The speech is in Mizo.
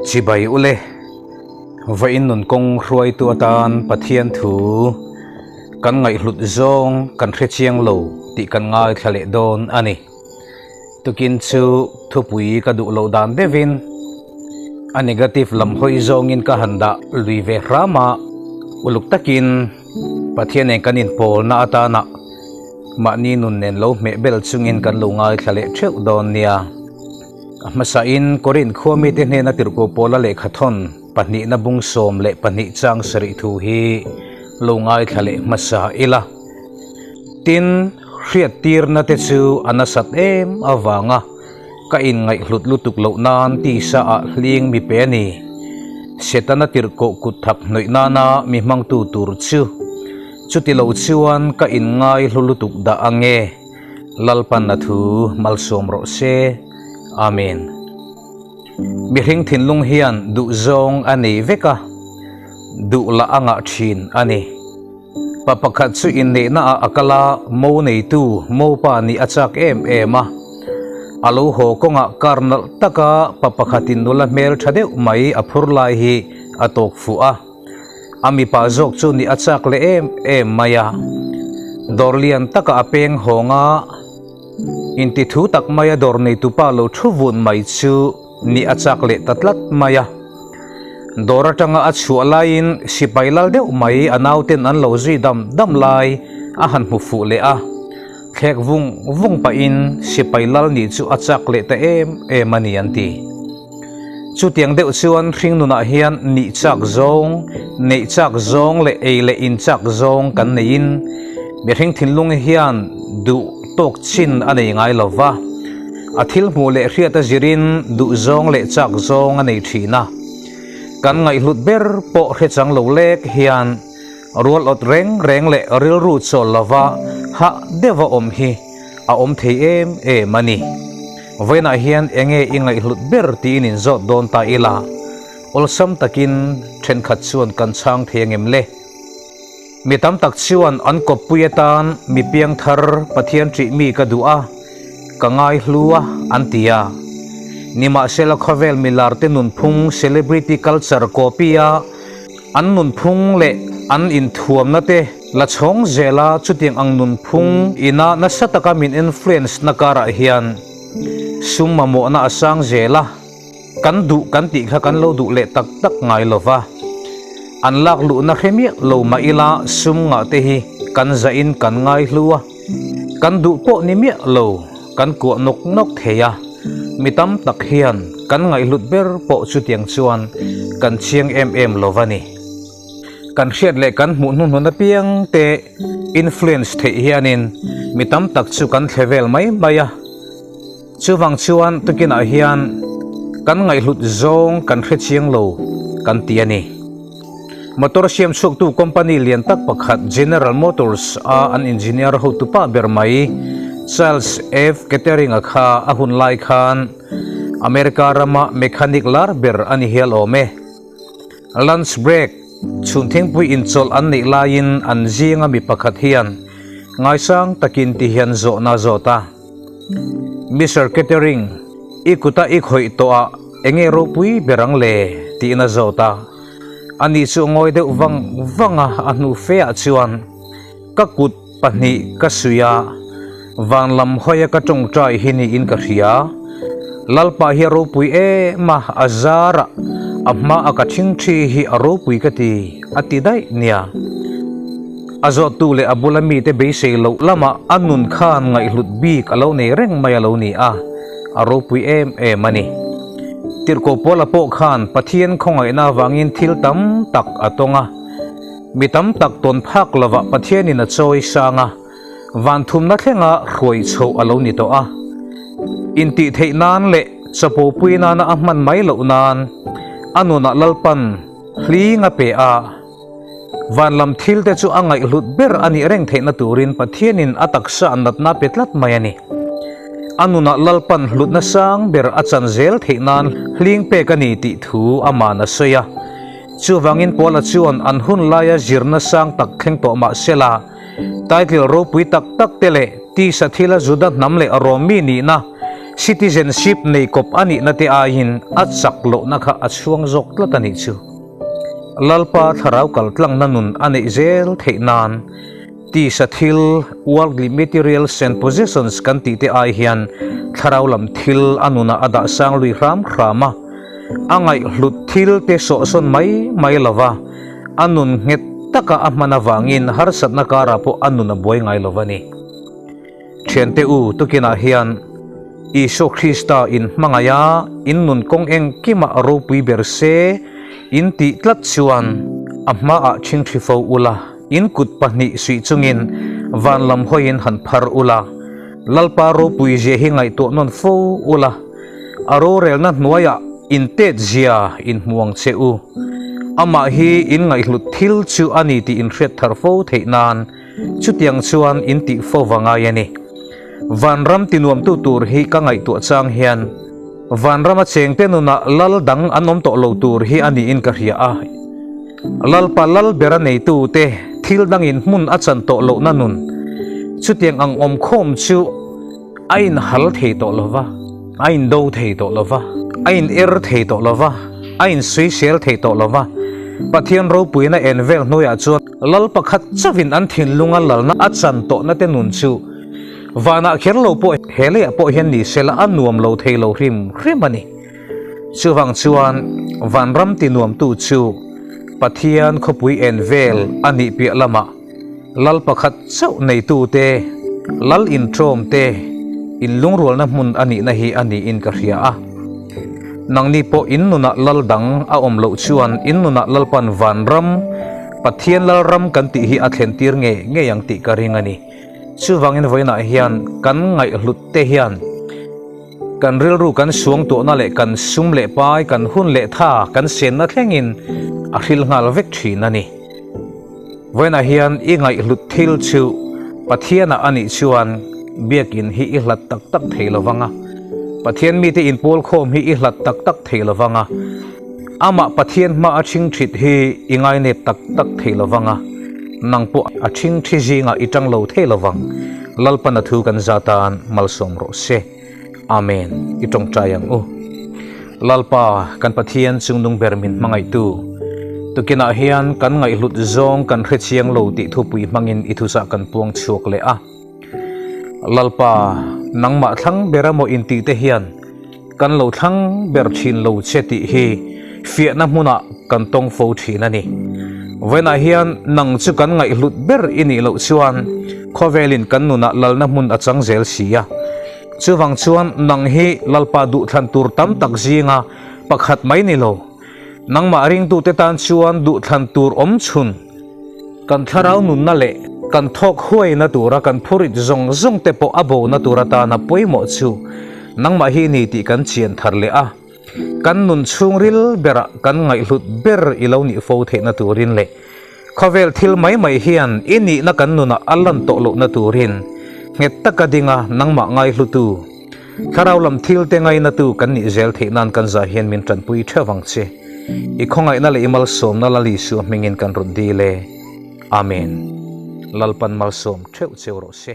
Chibai ule, vawiin nun kawng hruaitu atan Pathian thu kan ngaihhlut zawng kan hre chiang lo tih kan ngaithla leh dawn a ni. Tukin chu thupui ka duh loh dan deuhin a negative lam hawi zawngin ka han dah lui ve hram a, uluk takin Pathian nen kan inpawlna atana mahni nun nen lo hmeh bel chungin kan lo ngaithla leh theuh dawn nia. A hmasain Korinth khua mite hnena tirhkoh Paula lehkhathawn pahnihna bung 12 chang sarih thu hi lo ngaithla leh hmasa ila. Tin, hriattirna te chu a nasat em avanga ka inngaihhlut lutuk loh nan tisa ah hling mi pe a ni. Setana tirhkoh kut thak hnawih nana mi hmangtu tur chu chuti lo chuan ka inngaihlu lutuk dah ange. Lalpan a thu malsawm rawh se. Amen. Mihring thinlung hian duh zawng a nei vek a, duh lah a ngah thin a ni. Pa pakhat chu inneihna ah a kal a, mo neitu, mopa nih a chak em em a. A lo haw kawngah kar nalh taka pa pakhatin nula hmel tha deuh mai a phur lai hi a tawk fuh a. A mipa zawk chu nih a chak leh em em mai a, dawr lian taka a peng hawng a, inti thu tak maia dawr neitupa lo thu vun mai chu nih a chak leh ta tlat mai a. Dawr atanga a chhuah laiin sipai lal deuh mai a nauten an lo zui dam dam lai a han hmu fuh leh a, thlek vung vung pahin sipai lal nih chu a chak leh ta em em a ni an ti. Chutiang deuh chuan hring nunah hian nih chak zawng, neih chak zawng leh ei leh in chak zawng kan neiin mihring thinlung hian duh tawk chin a nei ngai lo va, a thil hmuh leh hriat a zirin duh zawng leh chak zawng a nei thin a. Kan ngaihhlut ber pawh hre chang lo lek hian rual awt reng reng leh rilru chawl lova hah deuha awm hi a awm thei em em a ni. Vawiinah hian enge i ngaihhlut ber tiin in zawt dawn ta ila, awlsam takin thenkhat chuan kan chhang thei angem le? Mi tam tak chuan an kawppui atan mi piangthar Pathian ṭih mi ka duh a, ka ngaihlu a an ti a. Nimahsela khawvel milarte nunphung celebrity culture copy a, An nunphung leh an inthuamna te la chhawng zela chutiang ang nunphung ina nasa taka min influence na karah hian sum mamawhna a sang zel a, kan duh kan tih kha kan lo duh leh tak tak ngai lo va. An lak luhna hre miah lo mah ila sum ngah te hi kan zahin kan ngai hlu a, kan duh pawh ni miah lo kan kuah nawk nawk thei a. Mi tam tak hian kan ngaihhlut ber pawh chutiang chuan kan chiang em em lo va ni. Kan hriat leh kan hmuh hnuhnun apiang te influence theih hianin mi tam tak chu kan thle vel mai mai a. Chuvang chuan tukinah hian kan ngaihhlut zawng kan hre chiang lo kan ti a ni. Motor siam chhuaktu company lian tak pakhat General Motors a an engineer hotupa ber mai Charles F. Kettering-a kha a hun lai khan America rama mechanic lar ber a ni hial awm e. Lunch break, chhun thingpui inchawlh an neih laiin an zinga mi pakhat hian ngaisang takin ti hian zawhna a zawt a, Mister Kettering, i kuta i khawih tawhah enge ropui ber ang le? tiin a zawt a. Ani chu ngawi deuh vang vang a, a hnu fe ah chuan ka kut pahnih ka suih a, van lam hawia ka tawngtai hi niin ka hria. Lalpa hi a ropui em a, a zar a, a hma a ka thingthi hi a ropui ka ti, a ti daih nia. A zawttu leh a bula mite beisei loh lamah a nun khan ngaihhlut bik a lo nei reng mai a lo ni a, a ropui em em a ni. Tirhkoh Paula pawh khan Pathian khawngaihna avangin thil tam tak a tawng a. Mi tam tak tawn phak lovah Pathianin a chawi sang a, van thumna thlenga hruai chhoh a lo ni tawh a. Intih theih nan leh chapo pui nana a hman mai loh nan a nunah Lalpan hling a pe a. Van lam thil te chu a ngaihhlut ber a nih reng theihna turin Pathianin a taksa natna pe tlat mai a ni. A nunah Lalpan hlutna sang ber a chan zel theih nan hling pek a ni tih thu aman a sawi a. Chuvangin Paula chuan an hun laia zirna sang tak thleng tawh mah sela, title ropui tak tak te leh tisa thila Juda hnam leh Rom mi nihna, Citizenship nei kawp a nihna te aiin a chak lohna kha a chhuang zawk tlat a nih chu. Lalpa thlarau kaltlangna nun a neih zel theih nan tisa thil, worldly materials and possessions, kan tih te ai hian thlarau lam thil a nunah a dah sang lui hram hram a, a ngaihhlut thil te sawhsawn mai mai lova a nun nghet taka a hman avangin harsatna karah pawh a nun a buai ngai lo va ni. Thiante u, tukinah hian Isua Krista in hmangaih a, in nun kawng engkimah ropui ber se, in tih tlat chuan a hmaah ṭhingṭhi fo ula, in kut pahnih suih chungin van lam hawiin han phar ula, Lalpa ropui zia hi ngaihtuah nawn fo ula, a rorelna hnuaiah in tet zia in hmu ang che u. Amah hi in ngaihhlut thil chu a ni tih in hriat thar fo theih nan, Chutiang chuan in tih fo va ngai a ni. Vanram tinuamtu tur hi ka ngaihtuah chang hian Vanrama chengte nunah lal dang an awm tawh lo tur hi a niin ka hria a. Lalpa lal bera neitute thil dangin hmun a chan tawh lohna nun chutiang ang awmkhawm chu a inhal thei tawh lo va, a indo thei tawh lo va, a in er thei tawh lo va, a insuisel thei tawh lo va. Pathian ropuina en vel hnuaiah chuan Lal pakhat chauhin an thinlunga lalna a chan tawhna te nun chu vanah kher lo pawh he leiah pawh hian ni sela a nuam lo thei lo hrim hrim a ni. Chuvang chuan vanram tinuamtu chu Pathian khawpui en vel a nih piah lamah Lal pakhat chauh neitute, Lal inṭawmte inlungrualna hmun a nihna hi a niin ka hria a. Nangni pawh in nunah lal dang a awm loh chuan in nunah Lalpan vanram, Pathian Lalram kan tih hi a thlen tir ngei ngei ang tih ka ring a ni. Chuvangin vawiinah hian kan ngaihhlut te hian kan rilru kan suangtuahna leh kan sum leh pai, kan hun leh tha kan senna thlengin a hril nghal vek thin a ni. Vawiinah hian i ngaihhlut thil chu Pathianah a nih chuan biakin hi i hlat tak tak thei lo vang a, Pathian mite inpawl khawm hi i hlat tak tak thei lo vang a, amah Pathian hma a ṭhingṭhit hi i ngainep tak tak thei lo vang a, nang pawh a ṭhingṭhi zingah i ṭang lo thei lo vang. Lalpan a thu kan za tan malsawm rawh se. Amen. I tawngtai ang u. Lalpa, kan Pathian chungnung ber min hmangaihtu, tukinah hian kan ngaihhlut zawng kan hre chiang lo tih thupui hmangin i thuzah kan puang chhuak leh a. Lalpa, nangmah thlang ber emaw intih te hian kan lo thlang ber thin lo che tih hi fiahna hmunah kan tawng fo thin a ni. Vawiinah hian nang chu kan ngaihhlut ber i nih loh chuan khawvelin kan nunah lalna hmun a chang zel si a. Chuvang chuan nang hi Lalpa duhthlan tur tam tak zinga pakhat mai ni lo. Nangmah ringtute tan chuan duhthlan tur awm chhun kan thlarau nunna leh kan thawk huaina tura kan phurit zawng zawng te pawh a bona tur atana pawimawh chu nangmah hi ni tih kan chian thar leh a. Kan nun chhungril berah kan ngaihhlut ber i lo nih fo theihna turin leh khawvel thil mai mai hian i nihna kan nunah a lan tawh lohna turin nghet taka dinga nangmah ngaihlutu, thlarau lam thil te ngainatu kan nih zel theih nan kan zah hian min tanpui theuh vang che. I khawngaihna leh i malsawmna Lal Isua hmingin kan rawn dil e. Amen. Lalpan malsawm theuh cheu rawh se.